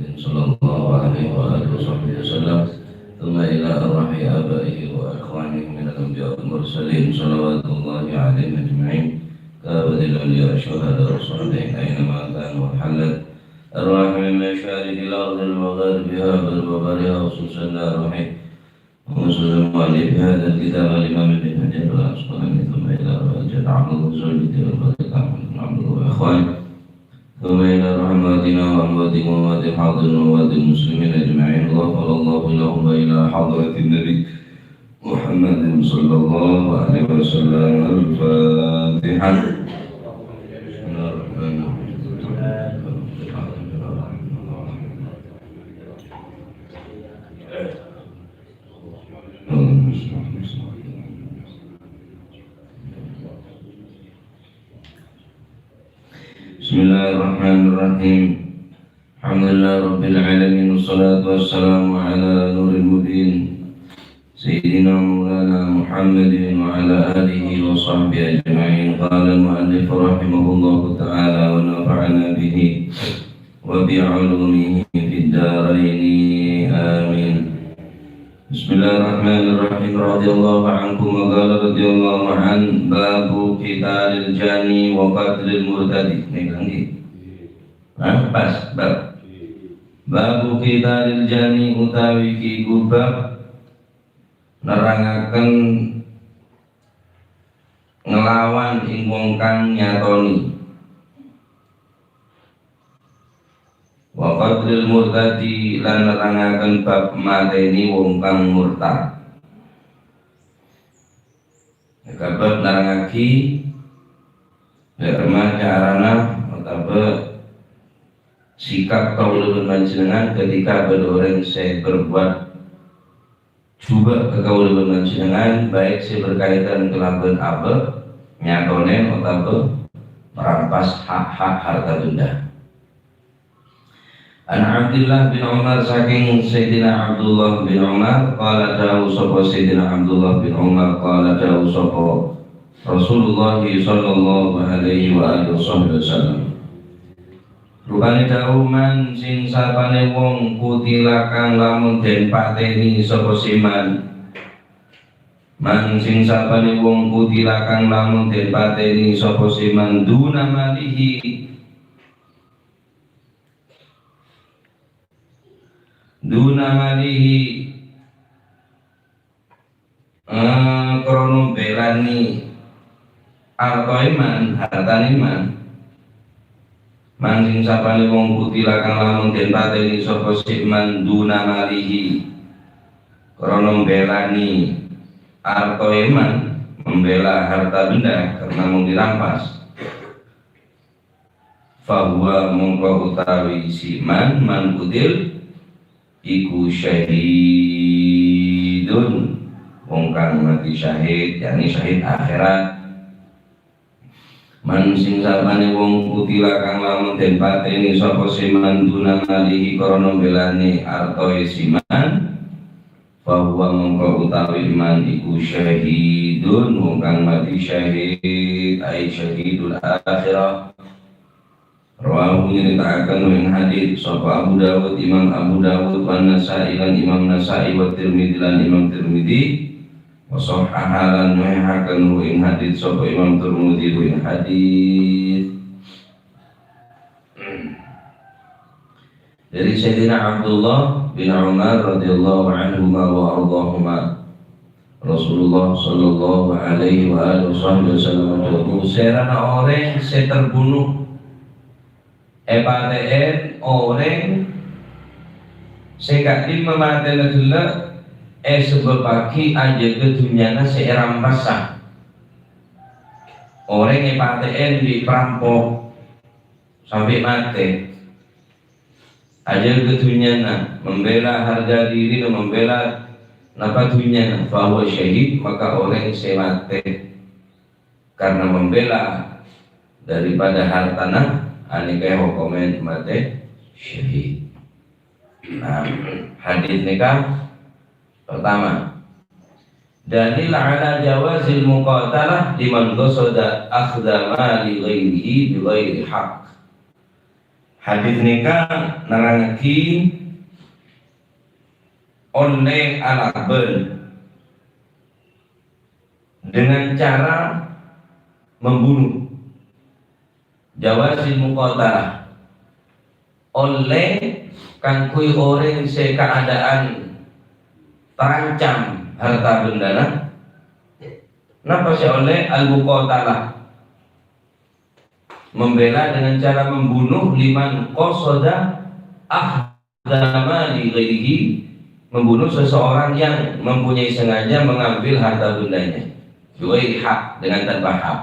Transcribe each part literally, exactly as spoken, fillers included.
صلى الله عليه وآله وصحبه وسلم، ثم إلى أرواح آبائه وإخوانه من الأنبياء والمرسلين، صلوات الله عليهم أجمعين، كأبد الأولياء والشهداء والصالحين أينما كانوا، وحلت أرواح من مشارق الأرض ومغاربها بل وبرها، خصوصا أرواح ومسلم مؤلف هذا الكتاب الإمام ابن حجر العسقلاني، ثم إلى أرواح الجد عبد الله زوجته والملك أحمد بن عبد الله وإخوانه، ثم إلى أرواح أمواتنا وأمواتكم وأموات الحاضرين وأموات المسلمين أجمعين، غفر الله لهم، وإلى حضرة النبي محمد صلى الله عليه وسلم. الفاتحة. بسم الله الرحمن الرحيم. بسم الله الرحمن الرحيم. الحمد لله رب العالمين، والصلاة والسلام على نور المبين، سيدنا مولانا محمد وعلى آله وصحبه أجمعين. قال المؤلف رحمه الله تعالى ونفعنا به وبعلومه في الدارين، آمين. بسم الله الرحمن الرحيم. رضي الله عنكم، وقال رضي الله عنه: باب قتال الجاني وقتل المرتد. Nggih, nggih. Hah? Pas, bab. Babu qitalil jani utawi ki bab nerangaken ngelawan ing wong kang nyatoni. Wa qatlil murtadi lan nerangaken bab mateni wong kang murtad. Kabar nerangagi dharma carana otabâ sikap kaulâ bân panjhennengngan ketika bâdâ orèng sè berbuat jhubâ' ka kaulâ bân panjhennengngan, baik sè berkaitan kalabân abâ', nyatonen otabâ merampas hak-hak harta benda. An Abdullah bin Umar, saking Sayyidina Abdullah bin Umar, qala, dawuh sapa Sayyidina Abdullah bin Umar, qala, dawuh sapa Rasulullah sallallahu alaihi wa alihi wasallam. Rupane dawuh, man sing sapane wong qutila kang lamun den pateni sapa siman. Man sing sapane wong qutila kang lamun den pateni sapa siman duna malihi. Duna malihi, eh, krana mbelani arta iman, hartane iman. Man sing sapane wong qutila kang lamun den pateni sapa siman duna malihi, krana mbelani arta iman, membela harta benda karena mau dirampas. Fahuwa mongko utawi siman man qutil iku syahidun, wong kang mati syahid, yakni syahid akhirat. Man sing sapane wong qutila kang lamun den pateni sapa siman duna malihi krana mbelani arta siman, Fahuwa mongko utawi man iku syahidun, wong kang mati syahid, ai syahidul akhirah. Rawahu nyeritakaken ing hadits sapa Abu Dawud, Imam Abu Dawud, wan Nasa'i lan Imam Nasa'i, wa Tirmidzi lan Imam Tirmidzi, wa sahhaha lan nyahihaken ing hadits sapa Imam Tirmidzi ing hadits. Dari Sayyidina Abdullah bin Umar radhiyallahu anhuma wa ardhahuma, Rasulullah sallallahu alaihi wa alihi wasallam dawuh, "Serana oreng se terbunuh, epate'en oreng se ka'dimma matena gella' esabbabagi ajaga dunnyana se erampasa." Oreng epate'en bi' perampok sampai mate. Ajaga dunnyana, membela harga dirina, membela napa dunnyana, fahuwa syahid, maka oreng se mate karena membela daripada hartana, aneka hokomen mate syahid. Nah, hadis neka pertama, dalil ala jawazil muqatalah liman qasada akhdha mali ghairihi bi ghairi haq. Hadis nèka nerrangngaghi ollè alabân dengan cara membunuh. Jawazil muqatalah. Ollè kaangghuy orèng sè kaadaan terancam harta bendana. Napa sè ollè? Al-muqatalah. Membela dengan cara membunuh liman qasada akhdza mali ghairihi, membunuh seseorang yang mempunyai sengaja mengambil harta bendanya. Bighairi haq, dengan tanpa hak.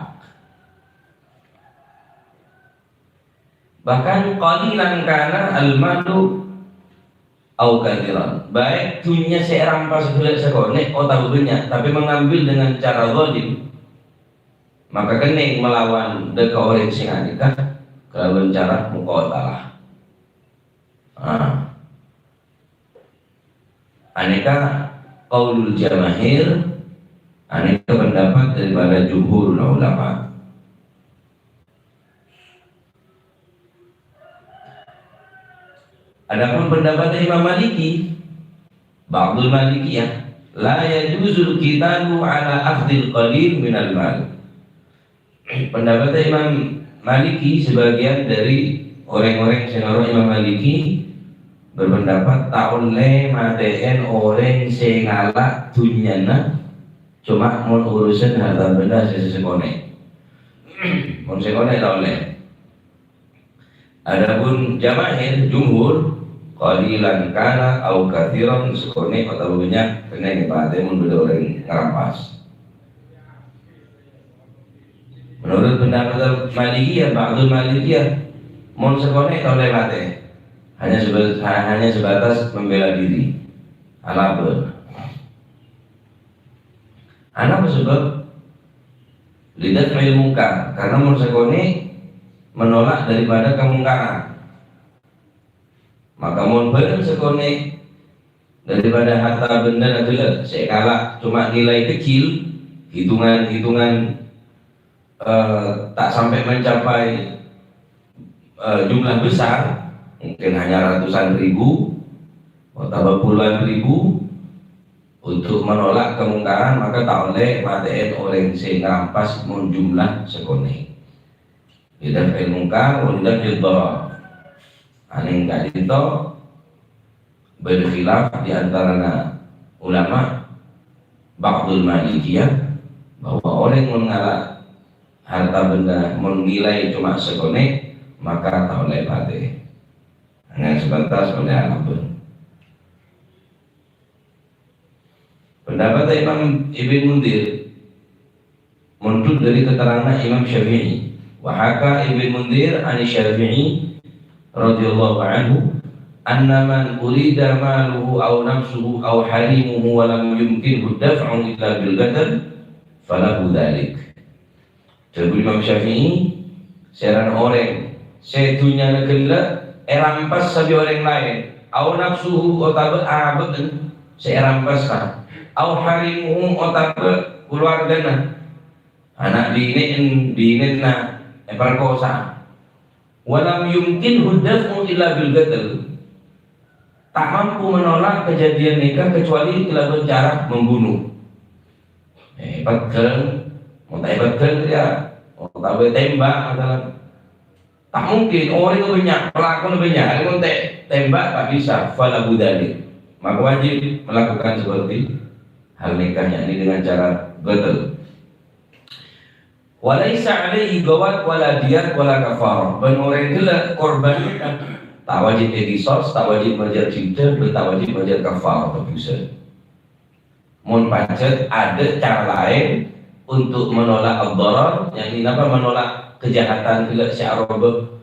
Bahkan qalilan kana al-malu au katsiran. Baik dhunnya sè èrampas ghellâ' sakonè' otabâ bânnya', tapè mengambil dengan cara zalim, maka kennèng malawan dâ' ka orèng sè nganèka kalaban cara muqatalah. Ah. Anèka qaulul jamahir, anèka pendapat daripada jumhurul ulama. Adapun pendapat Imam Maliki, ba'dul Malikiyah, la yajuzul qitalu ala akhdil qalil minal mal. Pendapat Imam Maliki, sebagian dari orèng-orèng sè noro' Imam Maliki berpendapat ta' ollè matè'è orèng sè ngala' dhunnyana, coma mon urusan harta benda sè sakonè'. Mon sakonè' ta' ollè. Adapun jamahir, jumhur, qalilan kana au katsiran, sakonè' otabâ bânnya', kennèng èpatè'è mon bâdâ orèng ngarampas. Menurut pendapat Malikiyah, ba'dul Malikiyah, mon sakonè' ta' ollè matè'è. Hanya sebe-, ha-, hanya sebatas membela diri. Alabân. Anapa sebab? Lidaf'il munkar, karena mon sakonè' menolak daripada kemungkaran. Maka mon bârâng sakonè' daripada harta bendana ghellâ' sè èkala' coma nilai kecil, hitungan-hitungan, eh, tak sampai mencapai, eh, jumlah besar, mungkin hanya ratusan ribu otabâ puluhan ribu, untuk menolak kemungkaran, maka ta' ollè matè'è orèng sè ngarampas mon jumlah sakonè'. Lidaf'il munkar wa lidaf'id dharar. Anèng ka'dinto bâdâ khilaf di antarana ulama, ba'dul Malikiyah, bahwa orèng mon ngala' harta benda mon nilai coma sakonè', maka ta' ollè patè. Hanya sebatas ollè alabân. Pendapat Imam Ibn Munzir, menurut dari keterangan Imam Syafi'i. Wa haka Ibn Munzir an Syafi'i radhiyallahu anhu, anna man urida maluhu aw nafsuhu aw harimuhu wa lam yumkinhu daf'u illa bil qatl, falahu dzalik. Dhâbuna Imam Syafi'i, sèrana orèng sè dhunnyana ghellâ' èrampas sabâ orèng laèn, au nafsuhu otabâ abâ'na sè èrampasa, au harimuhu otabâ kalowargana, ana' binè'en, binèna èparkosa. Wa lam yumkinhu daf'u illa bil qatl. Ta' mampu menolak kejadian nèka kecuali kalaban cara membunuh. Eh, pegghel, mon ta' èpegghel ya, mon ta' ètembak, misalnya. Ta' mungkin, orèng bânnya', pelakunya bânnya', arèya mon ta' ètembak, ta' bisa, falahu dzalik. Maka wajib melakukan seperti hal nèka, yakni dengan cara qatl. Wa laisa alaihi qawat wala diyat wala kafarah. Bân orèng ghellâ' korban ta' wajib èkisos, ta' wajib majâr diyâ, bân ta' wajib majâr kafarah tebusân. Mon pajhât adâ' cara laèn untuk menolak ad-dharar, yakni napa, menolak kejahatan ghellâ' sè aroba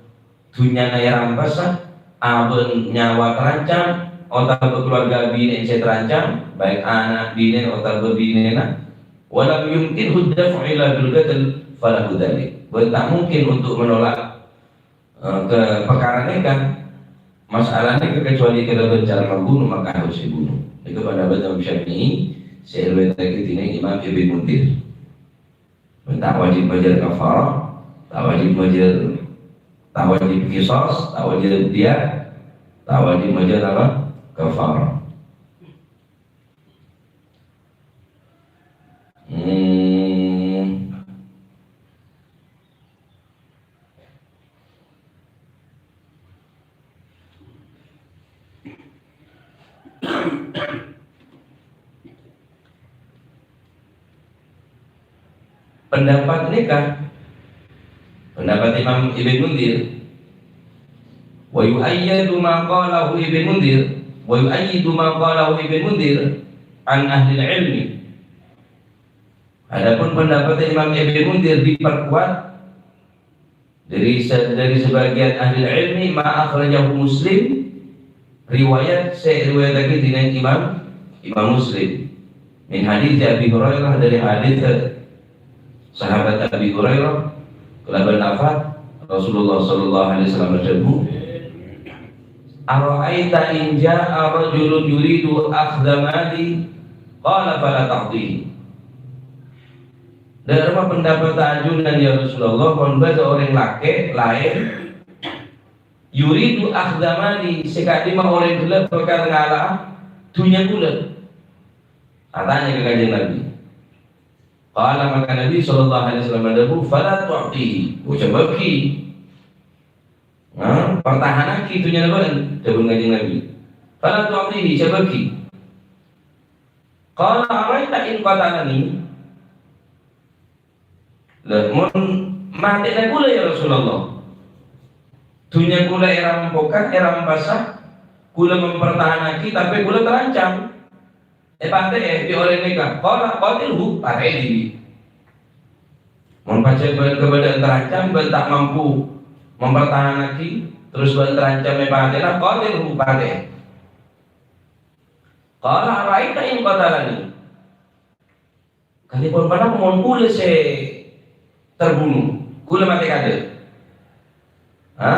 dhunnyana èrampasa, abâ' nyawa terancam, otabâ keluarga binè' sè terancam, baik ana', binè', otabâ binèna, wa lam yumkinhu daf'u illa bil qatl, falahu dzalik. Bân ta' mungkin untuk menolak, eh, ke perkara nèka, masalah nèka kecuali kalaban cara membunuh, maka harus dibunuh. Nèka pendapat Imam Syafi'i, sè riwayataghi dèning Imam Ibnu Munzir. Ta' wajib majâr kafarah, ta' wajib majâr, Ta' wajib qisas, ta' wajib diyah, ta' wajib majâr apa? Kafarah. Hmm. Pendapat nèka, pendapat Imam Ibn Munzir, wa yu'ayyadu ma qalahu Ibn Munzir, wa yu'ayyidu ma qalahu Ibn Munzir an ahlil ilmi. Adapun pendapat Imam Ibn Munzir diperkuat dari se-, dari sebagian ahli ilmi, ma akhrajahu Muslim, riwayat sè riwayataghi dèning Imam, Imam Muslim. Min hadits Abi Hurairah, dari hadits, eh, sahabat Abi Hurairah, kalabân lafaz Rasulullah sallallahu alaihi wasallam adhâbu, "Ara'aita in ja'a rajulun yuridu akhdha mali, qala fala ta'tihi." Dâ'ramma pendapatta ajunan, ya Rasulullah, mon bâdâ orèng lakè' laèn yuridu akhdha mali, sè ka'dimma orèng ghellâ' bhâkal ngala'a dhunnya kaulâ? Atanya ka Kanjeng Nabi. Qala, maka Nabi sallallahu alaihi wasallam adhâbu, "Fala tu'tihi." Oca' bâgi. Nah, pertahanaghi dhunnyana bâ'na, dhâbuna Kanjeng Nabi. "Fala tu'tihi," oca' bâgi. Qala, "Ara'aita in qatalani?" Lah, mon matè'na kaulâ, ya Rasulullah? Dhunnya kaulâ èrampoka, èrampasa, kaulâ mempertahanaghi, tapè kaulâ terancam èpatè'è bi' orèng nèka. Qala, "Qatilhu," patè'è dhibi'. Mon pajhât bâ'na kabâdâ'ân terancam, bâ'na ta' mampu mempertahanaghi, terros bâ'na terancam èpatè'ana, "Qatilhu," patè'è. Qala, "Ara'aita in qatalani?" Kadhipon ponapa mon kaulâ sè terbunuh, kaulâ matè kaadâ'? Ha?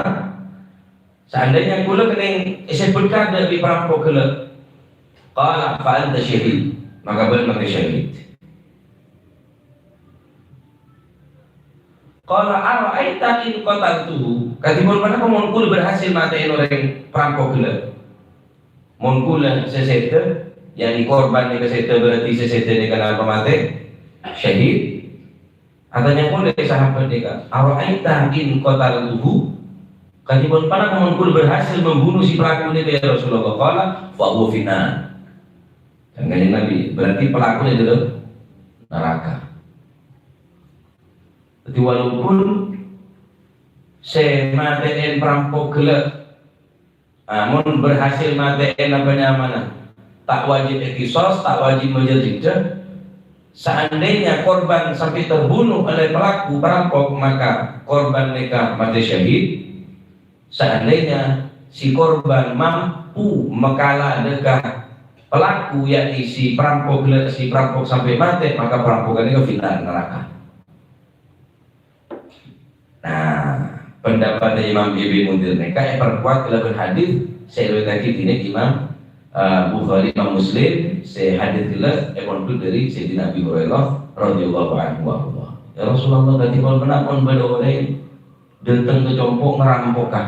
Seandainya kaulâ kennèng èsèbhut kaadâ' bi' parampok ghellâ', qala, "Fa anta syahid," maka bâ'na matè syahid. Qala, "Ara'aita in qataltuhu?" Kadhipon ponapa mon kaulâ berhasil matè'è orèng parampok ghellâ'? Mon kaulâ sè sèdhâ, yakni korban nèka sèdhâ, berarti sè sèdhâ nèka napa matè? Syahid. Atanya polè sahabat nèka, "Ara'aita in qataltuhu?" Kadhipon ponapa mon kaulâ berhasil membunuh si pelaku nèka, ya Rasulullah? Qala, "Fa huwa finnar." Kanjeng Nabi, berarti pelaku nèka dâlem naraka. Jadi, walaupun sè matè'è parampok ghellâ', ah, mon berhasil matè'è napa nyamana, ta' wajib èkisos, ta' wajib majâr jhidhâ. Seandainya korban sampai terbunuh oleh pelaku perampok, maka korban nèka matè syahid. Seandainya si korban mampu mèkala dâ' ka pelaku, yakni si perampok, si perampok sampai matè, maka perampokan nèka finnar, naraka. Nah, pendapat Imam Ibnu Munzir nèka èperkuat kalabân hadis sè èriwayataghi dèning Imam, eh, Bukhari, Imam Muslim, sè hadis ghellâ' èpondhut dâri Sayyidina Abi Hurairah radhiyallahu anhu wa arda. "Ya Rasulullah, kadhipon ponapa mon bâdâ orèng dâteng ka compo' ngarampoka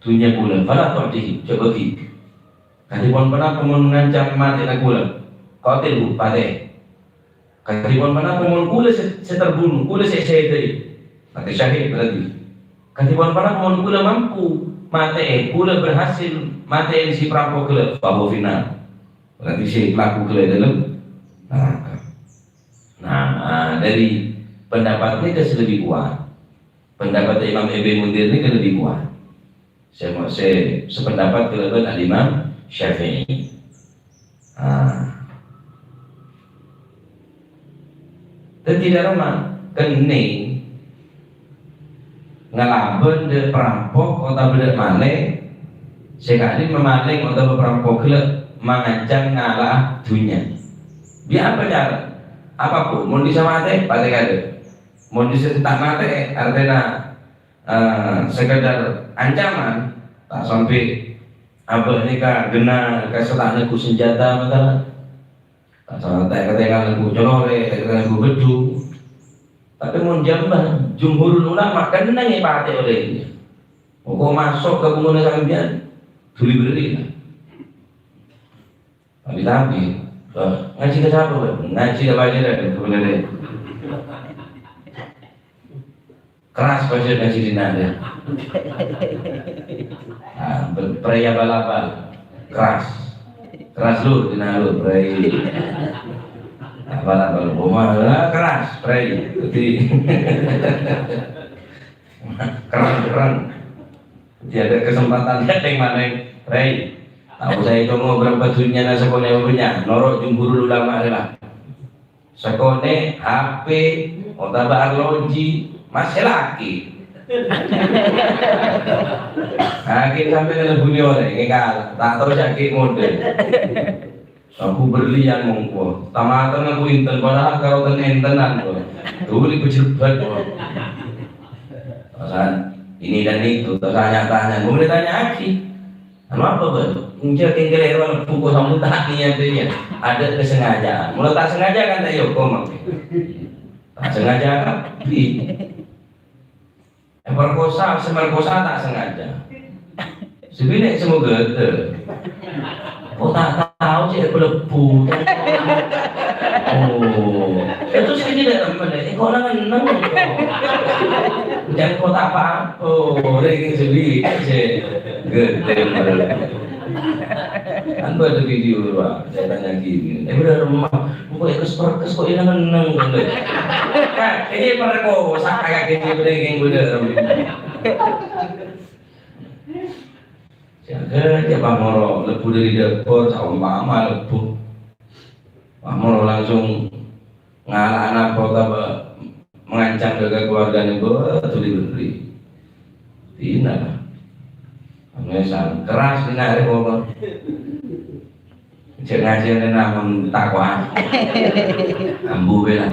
dhunnya kaulâ, fala tu'tihi, oca' bâgi. Kadhipon ponapa mon ngancam matè'ana kaulâ, qatilhu, patè'è. Kadhipon ponapa mon kaulâ sè, sè terbunuh, kaulâ sè èsèdhâi, matè syahid berarti. Kadhipon ponapa mon kaulâ mampu matè'è, kaulâ berhasil matè'è si perampok ghellâ', fa huwa finnar." Berarti si pelaku ghellâ' dâlem naraka. Nah, dâri pendapat nèka sè lebbi kuat. Pendapat Imam Ibnu Munzir nèka lebbi kuat. Sè, sè sependapat kalabân Al-Imam Syafi'i. Ah. Dhâddhi, dâ' remma kennèng ngalabân dâ' perampok otabâ dâ' malèng, sè ka'dimma malèng otabâ perampok ghellâ' mangancam ngala'a dhunnya. Bi' apa cara? Apapun, mon bisa matè, patè kaadâ'. Mon bisa ta' matè, artèna, eh, sekedar ancaman, ta' sampè' abâ' nèka ghenna ka sè ta' neggu' sanjhâta, misalnya. Ta' sampè' ta' èkatengal neggu' colorè, ta' èkatengal neggu' beddhung. Tapè mon jhâmbhâ jumhurul ulama kennèng èpatè orèngnga. Pokok maso' ka bengkona sampèyan, dhuli berri', nah. Tapi, tapi, eh, ngajhi ka sapa, Bân? Ngajhi ka panjhennengan, sabbhâna. Keras panjhennengan ngajhi dinna', ya. Nah, ber-, prèi abal-abal. Keras. Keras, Lur, dinna', Lur, prèi. Abal-abal. Omah, ah, keras, prèi. Jadi, kerrèng-kerrèng. Jadi ada kesempatan sèttèng manèng, Rèi. Tao saè coma bârâmpa dhunnyana sakonè' bânnya', noro' jumhurul ulama rèya. Sakonè' H P otabâ arloji, masè lakè. Lakè sampè' nalebuni orèng, èngkal, ta' tao jâ' ghi' model. Aku berlian mongko. Tamaten aku inten, padahal karo ten-entenan, kok. Duli pejabat, kok. Perasaan ini dan itu, tertanya-tanya. Gue boleh tanya Aki. Anu apa, Bang? Enggak, yang keliru, buku kamu tak niat dia. Ada kesengajaan. Mulai tak sengaja kan tak yoko, Mak. Tak sengaja kan? Bi. Èparkosa, sè markosa ta' sengaja. Sè binè' sè mogâdâ. Kok ta' tao sè èpalebbhu. Oh. Itu sè tidak temen, eh, kok nang-nang kok. Jangan kok tak apa-apa. Oh, rèng sè binè' sè ghâdhâng. Kan ada video, Pak. Saya tanya gini. Eh, bener, Mak. Kok ekes-perkes kok ini ngeneng, kan, deh? Nah, ini perkosa kayak gini, bener, bener. Jaga aja, Pak Moro, lebu dari dapur, saumpama lebu. Pak Moro langsung ngala' anak kota, Pak. Mengancam jaga keluarganya, betul diberi. Dina, Pak. Mesan, keras dina hari, Pak. Cek ngaji ada namun takwa. Ambu bela.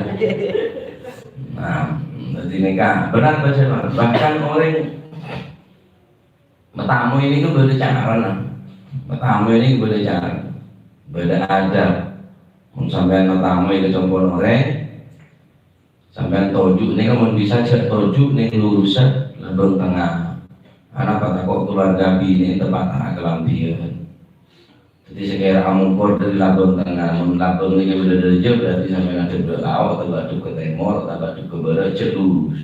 Nah, jadi nèka benar baca, Pak. Bahkan orang matamu ini kan beda cara, nah. Matamu ini beda cara. Beda adat. Mun sampean matamu ini compo orèng, sampean toju' nèka mon bisa jhâ' toju' nèng lurus labâng tengnga. Arapa tako' keluarga binè' teppa'na kalambhiyân. Jadi, sakèra amompor dari labâng tengnga, mon labâng nèka bâdâ dâjâ, berarti sampeyan adhep ka laok, otabâ adhep ka tèmor, otabâ adhep ka bârâ', jhâ' lurus.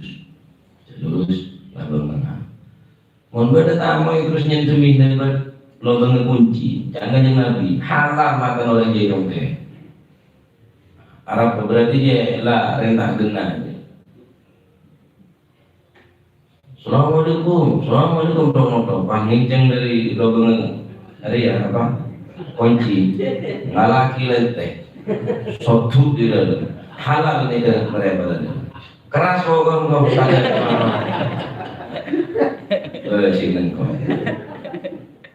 Jhâ' lurus labâng tengnga. Mon bâdâ tamoy terros nyendemi lèbât lobângnga kunci, ca'na Kanjeng Nabi, haram matana orèng jâ' congkè. Arapa berarti jâ' la rènta ghenna. Assalamualaikum, assalamualaikum, tok-motok. Pas ngèncèng dâri lobâng rèya, apa? Kunci. Ngala'aghi lèntè. Sodhu di dalam. Halal nèka mereka. Keras pokoknya, kok. Eh, sini, kok.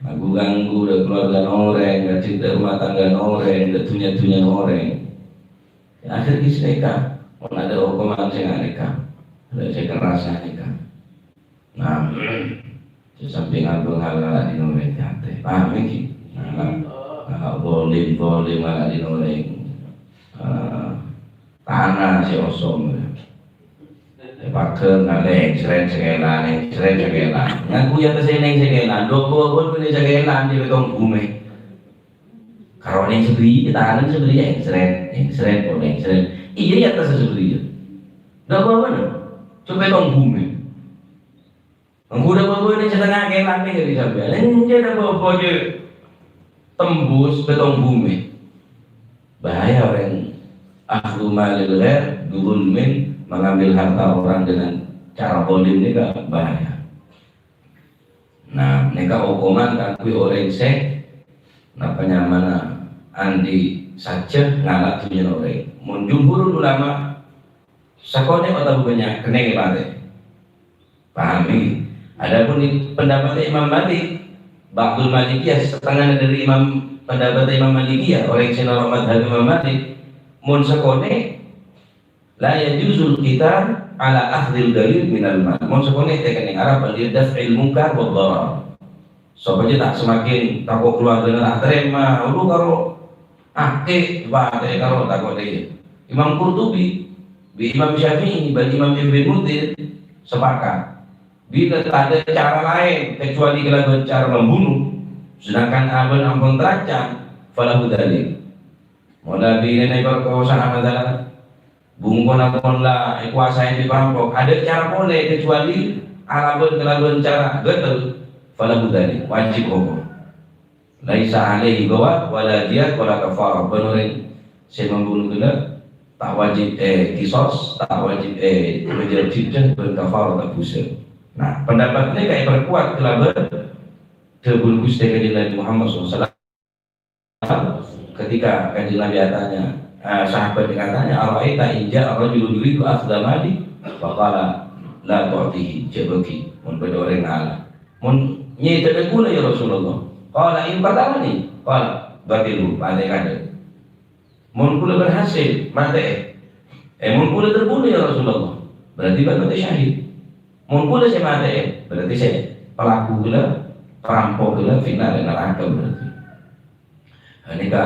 Ganggu-ganggu dâ' keluarga orèng, dâ' cinta rumah tangga orèng, dâ' dunya-dunya orèng. Akhir ghi' sanèka, mon adâ' okoman sè nganèka, adâ' sè keras nganèka. Nah, sè sampèyan abâng ngala' dhin orèng jâtè. Paham, ghi? Ngala', ngala' zalim, zalim ngala' dhin orèng. Eh, tana sè osong. È paghâr nalèng, srèn sakèlan, srèn sakèlan. Ngaku ya kesènèng sakèlan, dua puluh pun punya sakèlan di betong bumi. Karo neng sè bâriyâ, tanang sè bâriyâ, èngsrèt, èngsrèt, kok èngsrèt. Iyâ, iyâ, tas sè bâriyâ. Dâ' bâbâna, coba tong bhumè. Engko' dâ' bâbâna sè tengnga kèlan nèng dâri sampèyan. Enjâ' dâ' bâbâ jâ' tembus ka tong bhumè. Bahaya orèng akhdhu malil ghair bidzulmin, mengambil harta orang dengan cara zalim nèka bahaya. Nah, nèka okoman kaangghuy orèng sè napa nyamana andi' sajjhâ ngala' dhunnyana orèng. Mon jumhurul ulama, sakonè' otabâ bânnya', kennèng èpatè. Paham, ngghi? Adapun di pendapat Imam Malik, ba'dul Malikiyah, setengana dâri Imam, pendapat Imam Malikiyah, orèng sè noro' madhab Imam Malik, mon sakonè', la yajuzul qital ala akhdhil ghalil minal mal. Mon sakonè' tèkennèng arapa? Li daf'il munkar wad dharar. Sopajâ ta' semakin tako' keluargana ta' tarèma, ulu karo akè, patè karo tako' dâ' iyâ. Imam Qurtubi, bi Imam Syafi'i, bân Imam Ibnu Mundzir sepakat. Bilâ tadâ' cara laèn kecuali kalabân cara membunuh, sedangkan abâ'na ampon terancam, falahu dzalik. Mon la binèna èparkosa, masalan, bungkona mon la èkowasaè bi' perampok, adâ' cara polè kecuali alabân kalabân cara ghâtel, falahu dzalik, wajib hokom. Laisa alaihi ghawat, wala diyat, wala kafarah. Bân orèng sè membunuh ghellâ' ta' wajib, eh, kisos, ta' wajib, eh, majâr diyah bân kafarah ta' busa. Nah, pendapat nèka èperkuat kalabân dhâbuna Ghustè Kanjeng Nabi Muhammad sallallahu alaihi wasallam. Ketika Kanjeng Nabi atanya, eh, sahabat nèka atanya, "Ara'aita in ja'a rajulun yuridu akhdha mali?" Faqala, "La tu'tihi, jhâ' bâghi, mon bâdâ orèng ngala." "Mon nyèdâna kaulâ, ya Rasulullah?" Qala, "In qatalani." Qala, "Qatilhu, patè'è kadhâ'." "Mon kaulâ berhasil, matè'è." "Eh, mon kaulâ terbunuh, ya Rasulullah?" "Berarti bâ'na matè syahid." "Mon kaulâ sè matè'è, berarti sè pelaku ghellâ', perampok ghellâ', final naraka berarti." Nah, nèka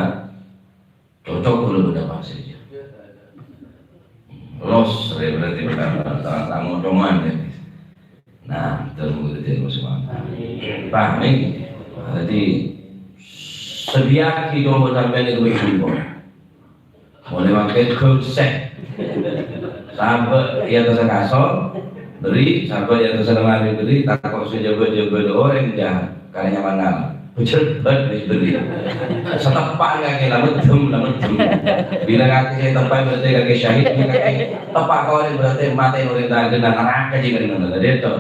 cocok kaulâ bân bapa'na sadhâjâ. Los, rè, berarti perkara ta-, ta-, ngotongan, ya. Nah, terus kemudian, Mas Imam. Paham, ya? Jadi, sediaaghi coba sampeyan itu ibu-ibu. Mulai makin gosek. Sampai di atas kasur, beri, sampai di atas lemari, beri, tako' sè jhâbâ-jhâbâ orèng jahat. Kaya mangan. Bujur bât wis beri. Sateppa' kakè la medem, la medem. Bilâ kakè sè teppa' berarti kakè syahid, bilâ kakè teppa' ka orèng berarti matè orèng ta' kenal, naraka jing ngono. Dhâddhi to.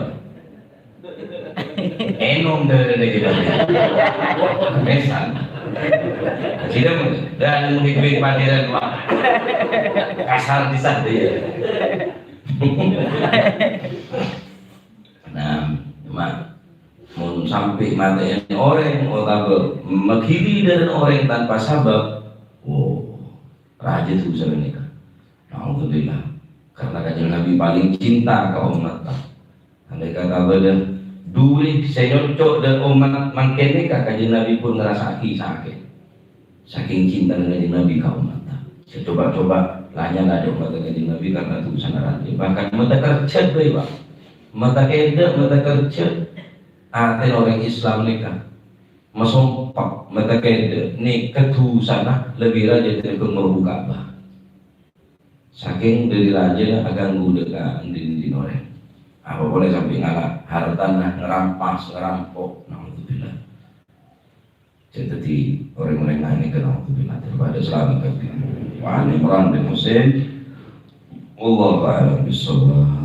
Ènom dârâna kita. Mesan. Sida mungkin. Dan mungkin duit pangeran, Pak. Kasar pisan dia. Nah, cuma mon sampè' matè'è orèng otabâ magili dârâna orèng tanpa sabâb, wo, rajâ dusana nèka. Naudzubillah. Karena Kanjeng Nabi paling cinta ka ommatta. Andai kata bâdâ duri sè nyocco' dâ' ommat mangkèn nèka, Kanjeng Nabi pun ngrasa'aghi sakè'. Saking cintana Kanjeng Nabi ka ommatta. Sè coba-coba la nyala dâ' ommatta Kanjeng Nabi karena dusana rajâ. Bahkan mata kerja bhâi, Pak. Mata kèdâ', mata kerja. Atèna orèng Islam nèka masompa, mata kèdâ', nèka dusana lebbi rajâ tèmbhâng marobu Ka'bah. Saking dâri rajâna aganggu dâ' ka dhin-dhin orèng. Apa polè sampè' ngala' hartana, ngerampas, ngerampok. Naudzubillah. Jhâ' dhâddhi orèng-orèng anèka, naudzubillah, daripada salamet kabbhi. Wa 'ala Ali Imran bin Husain. Wallahu a'lam bissawab.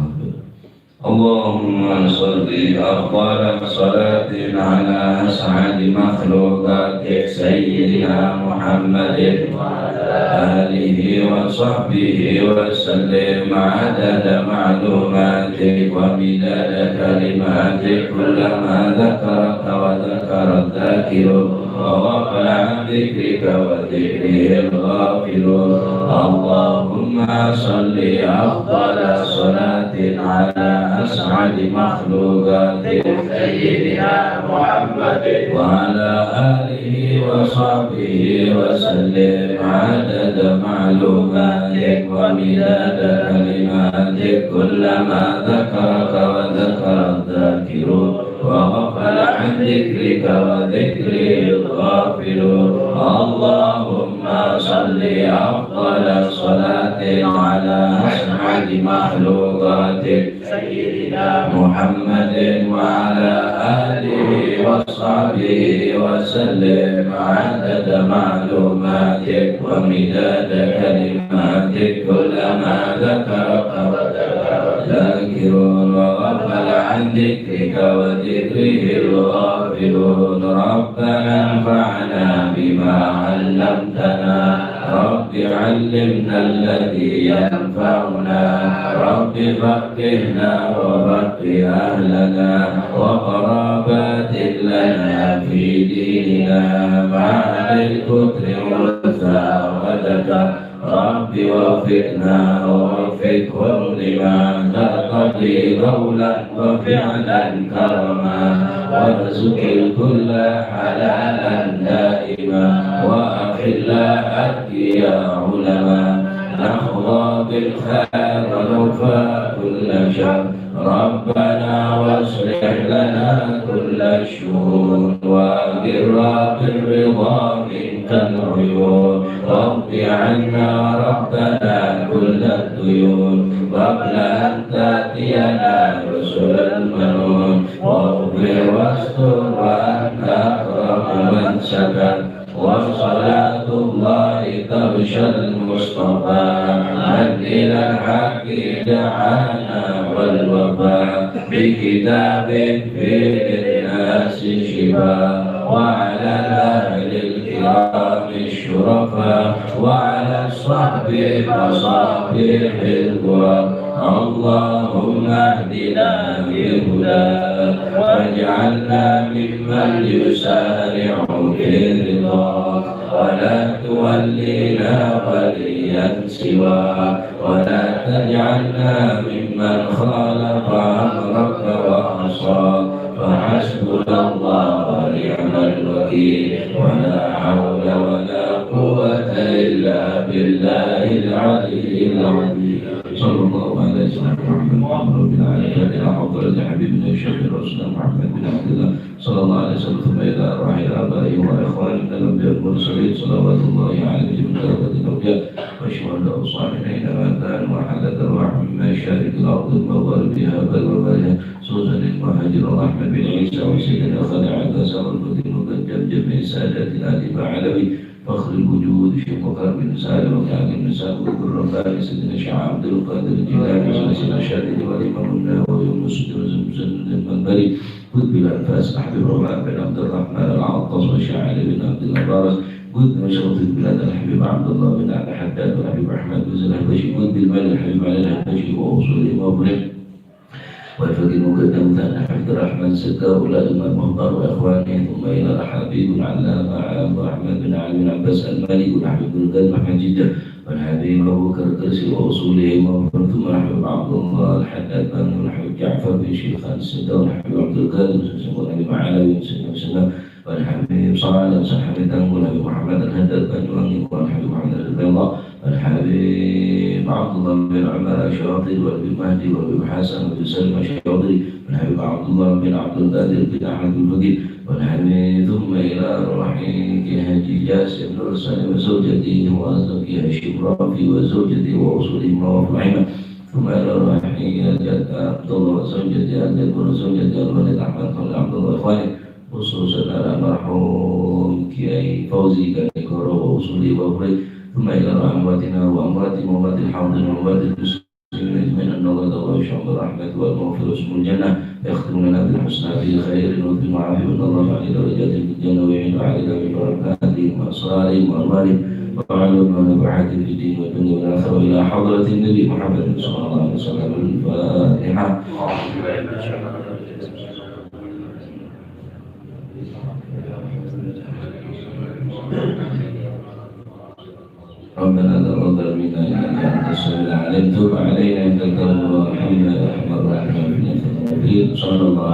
اللهم صل أفضل صلاة على أسعد مخلوقاتك سيدنا محمد وعلى آله وصحبه وسلم عدد معلوماتك ومداد كلماتك كلما ذكرك وذكر الذاكرون وغفل عن ذكرك وذكره الغافلون. اللهم صل أفضل صلاة على أسعد مخلوقاتك سيدنا محمد وعلى آله وصحبه وسلم عدد معلوماتك ومداد كلماتك كلما ذكرك وذكر الذاكرون وغفل عن ذكرك وذكره الغافلون. اللهم صل أفضل صلاة على أسعد مخلوقاتك سيدنا محمد وعلى آله وصحبه وسلم عدد معلوماتك ومداد كلماتك كلما ذكرك وذكر الذاكرون وغفل عن ذكرك وذكره الغافلون. ربنا انفعنا بما علمتنا. رب علمنا الذي ينفعنا. رب فقهنا وفقه أهلنا وقرابات لنا في ديننا مع ذي القدر والأنثى والذكر. رب وفقنا ووفقهم لما ترتضي قولا وفعلا كرما، وارزق الكل حلالا دائما، وأخلاء أتقياء علما، نحظى بالخير ونكفى كل شر. ربنا وصل كل الشؤون، وأقر بالرضا منك العيون، واقض عنا ربنا كل الديون، قبل أن تأتينا رسل المنون، واغفر واستر وأنت أكرم من ستر، وصلاة الله تغشى المصطفى، من إلى الحق دعانا والوفاء، بكتاب فيه للناس شفاء، وعلى الأهل الكرام الشرفاء، وعلى الصحب المصابيح الغرر. اللهم اهدنا بهداك، واجعلنا ممن يسارع في رضاك، ولا تولينا وليا سواك، ولا تجعلنا ممن خالف أمرك وعصاك، فحسبنا الله ونعم الوكيل، ولا حول ولا قوة إلا بالله العلي العظيم. صلى الله على سيدنا محمد وعلى آله وصحبه وسلم. حضرة حبيبنا الشفيع رسولنا محمد بن عبد الله، صلى الله عليه وسلم، ثم إلى أرواح آبائه وإخوانه من الأنبياء والمرسلين، صلوات الله عليهم، من الأولياء والشهداء والصالحين، ما كانوا وحالت أرواحهم من مشارق الأرض ومغاربها بل وبرها، خصوصا المهاجر أحمد بن عيسى وسيدنا خليل عباس والمدين وجميع ساداتنا آل علوي، فخر الوجود شيخ بكر بن سالم وكامل بن سالم والرباني سيدنا الشيخ عبد القادر الجيلاني وسيدنا الشاذلي والإمام النووي ومسلم وزمزم المنبري، قطب الأنفاس الحبيب عمر بن عبد الرحمن العطاس والشيخ علي بن عبد الله البارز، قطب مشرق البلاد الحبيب عبد الله بن علي حداد والحبيب أحمد بن زين الحبشي، قطب المال الحبيب علي الحبشي وأصوله وأبنائه، والفقيه المقدم ثاني عبد الرحمن سكا، أولاد المختار وإخوانه، ثم إلى الحبيب العلامة عبد الرحمن بن علي بن عباس المالكي، والحبيب بن قادم أحمد جدة، والحبيب أبو بكر الدرسي وأصوله، ثم الحبيب عبد الله الحداد بن، والحبيب جعفر بن شيخان السدة، والحبيب عبد القادر بن سليمان بن علوي بن سليمان السدة، والحبيب صالح بن حميد بن، والحبيب محمد الحداد بن، والحبيب محمد رضي الله، والحبيب عبد الله بن عمر الشاطري، والحبيب مهدي، والحبيب حسن بن سلمى الشاطري، والحبيب عبد الله بن عبد القادر بن أحمد الفقيه، والحبيب، ثم إلى روح كي حاجي جاسم نور سالم وزوجته وزوجته هاشم رافي وزوجته وأصولهما وفروعهما، ثم إلى روح الحاج عبد الله وزوجته الجبر وزوجته الوالد أحمد خليل عبد الله وإخوانه، خصوصا على المرحوم كياي فوزي كانيكورو وأصوله وفروعه، ثم إلى أمواتنا وأمواتهم وأموات الحاضرين وأموات المسلمين أجمعين، أن الله تعالى يشمل الرحمة والمغفرة ويسكن الجنة، ويختم لنا بالحسنى في خير وطب وعافية، وأن الله يعلي درجاتهم في الجنة ويعيد علينا من بركاتهم وأسرارهم وأنوارهم وعلومهم ونفحاتهم في الدين والدنيا والآخرة، وإلى حضرة النبي محمد صلى الله عليه وسلم. الفاتحة. ربنا تقبل منا إنك أنت السميع العليم، تب علينا إنك أنت التواب الرحيم، يا أرحم الراحمين. صلى الله